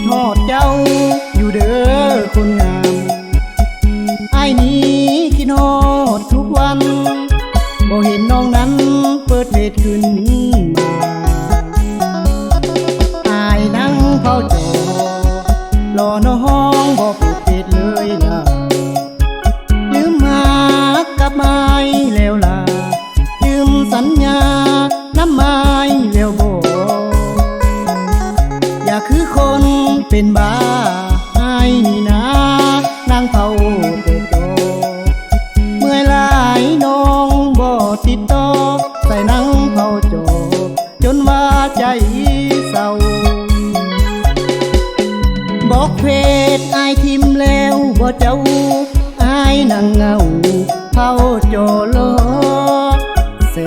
ຮອດເຈົ້າຢູ່ເດີຄົນງາມ ອ້າຍນີ້ຄິດຮອດທຸກວັນ ບໍ່ເຫັນນ້ອງນັ້ນເປີດເຟສຂຶ້ນມາ ອ້າຍນັ່ງເຝົ້າຈໍ ລໍນ້ອງບໍ່ເປີດເຟສເລີຍລະ ລືມຮັກກັບອ້າຍແລ້ວລະ ລືມສັນຍານຳອ້າຍແລ້ວບໍ ຢ່າຄືຄົນເປັນບ້າ ອ້າຍນີ້ນາ ນັ່ງເຝົ້າແຕ່ຈໍ ເມື່ອຍຫຼາຍນ້ອງບໍ່ຕິດຕໍ່ ໃສ່ນັ່ງເຝົ້າຈໍ ຈົນວ່າໃຈເສົ້າ ບລັອກເຟສອ້າຍຖິ້ມແລ້ວບໍ່ເຈົ້າ ອ້າຍນັ່ງເຫງົາ ເຝົ້າຈໍລໍແຊ.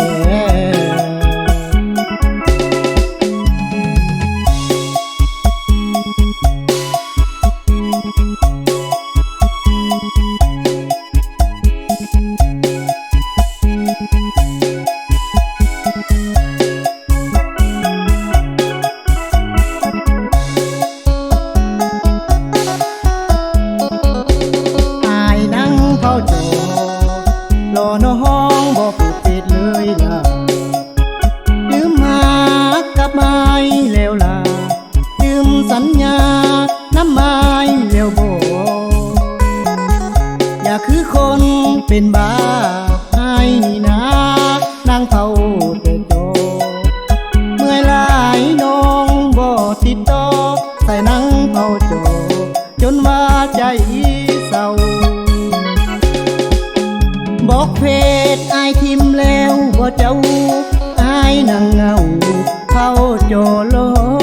ອ້າຍນັ່ງເຝົ້າຈໍ ລໍນ້ອງບໍ່ເປີດເຟສເລີຍລະ ລືມຮັກກັບອ້າຍແລ້ວລະ ລືມສັນຍານຳອ້າຍແລ້ວບໍ ຢ່າຄືຄົນເປັນບ້າ ອ້າຍນີ້ນາ ນັ່ງເຝົ້າແຕ່ຈໍ ເມື່ອຍຫຼາຍນ້ອງບໍ່ຕິດຕໍ່ ໃສ່ນັ່ງເຝົ້າຈໍ ຈົນວ່າໃຈເສົ້າ ບລັອກເຟສອ້າຍຖິ້ມແລ້ວບໍ່ເຈົ້າ ອ້າຍນັ່ງເຫງົາ ເຝົ້າຈໍລໍ